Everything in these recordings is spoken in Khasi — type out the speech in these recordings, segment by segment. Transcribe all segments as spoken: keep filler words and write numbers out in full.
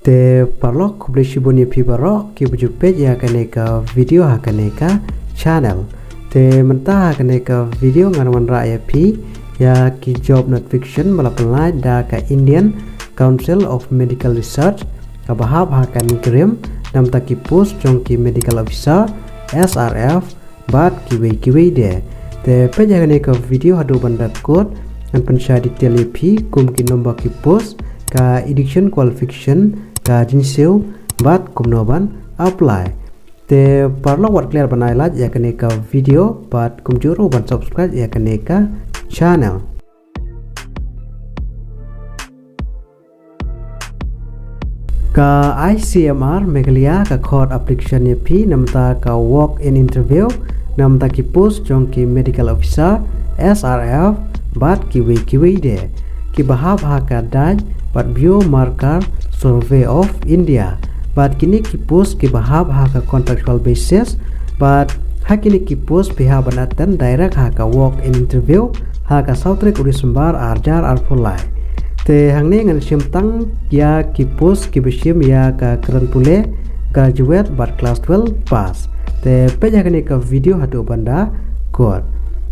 Te paralok, khublei shibun ïa phi baroh kiba ju peit ïa kane ka video ha kane ka channel. Te mynta ha kane ka video ngan wanrah ïa phi ïa ki job notification ba la pynlait da ka Indian Council of Medical Research kaba hap ha ka NEIGRIHMS, namta ki post jong ki medical officer, S R F, bad kiwei kiwei de. Te peit ïa kane ka video haduh ban da kut, ngan pynshai detail ïa phi kum ki number ki post, ka education qualification, ka jingsiew, bad kumno ban apply. Te paralok, wat klet ban ai like ïa kane ka video bad kumjuh ruh ban subscribe ïa kane ka channel. Ka I C M R Meghalaya ka khot application ïa phi namta ka walk in interview namta ki post jong ki medical officer, S R F, bad kiwei kiwei de, kiba hap ha ka DIGE bad Biomarker Survey of India. Bad kine ki post kiba hap ha ka contractual basis, bad ha kine ki post phi hap ban attend direct ha ka walk in interview ha ka saw tarik u December ar hajar arphew lai. Te hangne ngan shim tang ïa ki post kiba shim ïa ka kren pule, graduate bad class twelve pass. Te peit ïa kane ka video haduh ban da kut.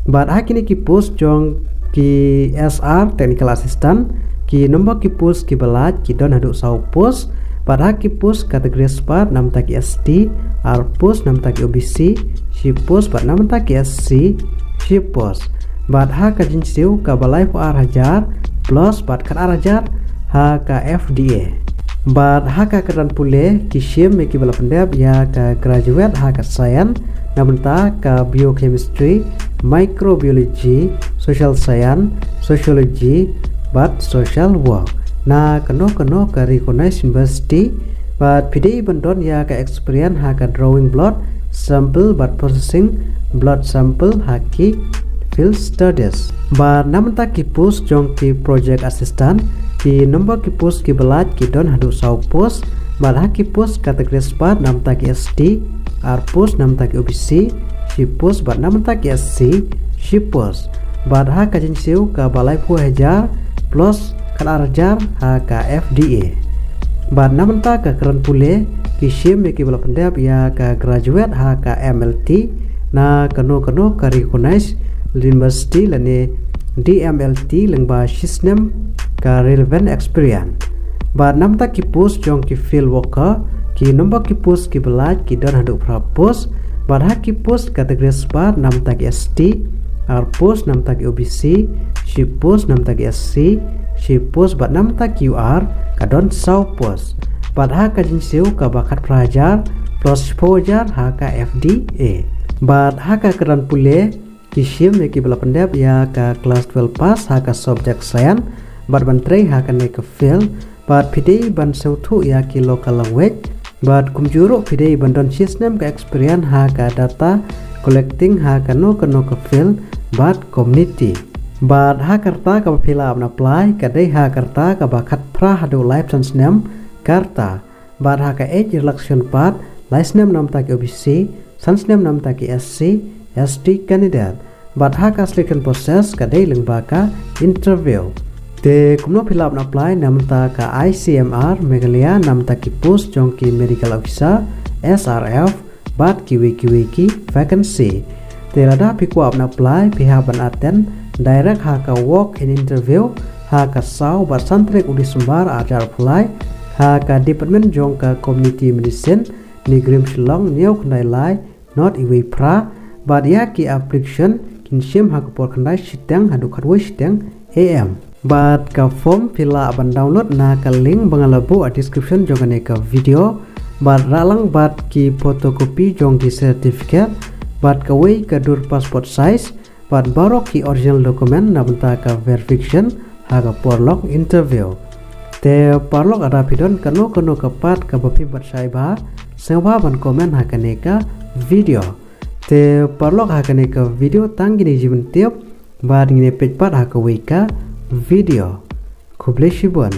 Bad ha kine ki post jong ki S R technical assistant, ki number ki post kiba lait ki don haduh saw post. Bad ha ki post category spah namta ki S T, ar post namta ki O B C, shi post, bad namta ki S C, shi post. Bad ha ka jingsiew kaba laiphew ar hajar plus bad khat ar hajar ha ka F D A. Bad ha ka kyrdan pule ki shim ïa kiba la pyndep ïa ka graduate ha ka science, namta ka biochemistry, microbiology, social science, sociology, bad social work, na kano kano ka recognized university. Bad phi dei ban don ïa ka experience ha ka drawing blood sample bad processing blood sample ha ki field studies. Bad namta ki post jong ki project assistant, ki number ki post kiba lait ki don haduh saw post. Bad ha ki post category spah namta ki S T, ar post namta ki O B C, shi post, bad namta ki S C, shi post. Bad ha ka jingsiew kaba laiphew hajar plus khat ar hajar ha ka F D A. Bad namta ka kyrdan pule ki shim ïa kiba la pyndep ïa ka graduate ha ka M L T na kano kano ka recognized university lane D M L T lyngba shisnem ka relevant experience. Bad namta ki post jong ki field worker, ki number ki post kiba lait ki don haduh phra post. Bad ha ki post category spah namta ki S T, ar post namta ki O B C, shi post namta ki S C, shi post, bad namta ki U R ka don saw post. Bad ha ka jingsiew kaba khat phra hajar plus shiphew hajar ha ka F D A. Bad ha ka kyrdan pule ki shim ïa kiba la pyndep ïa ka class twelve pass ha ka subject science bad ban trei ha kane ka field. Bad phi dei ban sngewthuh ïa ki local language. Bad kumjuh ruh phi dei ban don shisnem ka experience ha ka data collecting ha kano kano ka field bad community. Bad ha ka rta kaba phi lah ban apply ka dei ha ka rta kaba khat phra haduh laiphew san snem ka rta. Bad ha ka age relaxation part, lai snem namta ki O B C, san snem namta ki S C, S T candidate. Bad ha ka selection process ka dei lyngba ka interview. Te kumno phi lah ban apply namta ka I C M R Meghalaya namta ki post jong ki medical officer, S R F, bad kiwei kiwei ki vacancy. Te lada phi kwah ban apply phi hap ban attend direct ha ka walk in interview ha ka saw bad san tarik u December ar hajar arphew lai ha ka department jong ka community medicine, NEIGRIHMS Shillong, hynñiew khyndai lai, nod iwei phra. Bad ïa ki application kin shim ha ka por khyndai shiteng haduh khatwei shiteng A M. Bad ka form phi lah ban download na ka link ba nga la buh ha description jong kane ka video. Bad rah lang bad ki photocopy jong ki certificate bad kawei ka dur passport size bad baroh ki original document na bynta ka verification ha ka por long interview. Te paralok, lada phi don kano kano ka part kaba phim pat shai bha, sngewbha ban comment ha kane ka video. Te paralok, ha kane ka video tang kine ki jingpyntip, bad ngin ïa peit pat ha kawei ka video. Khublei shibun.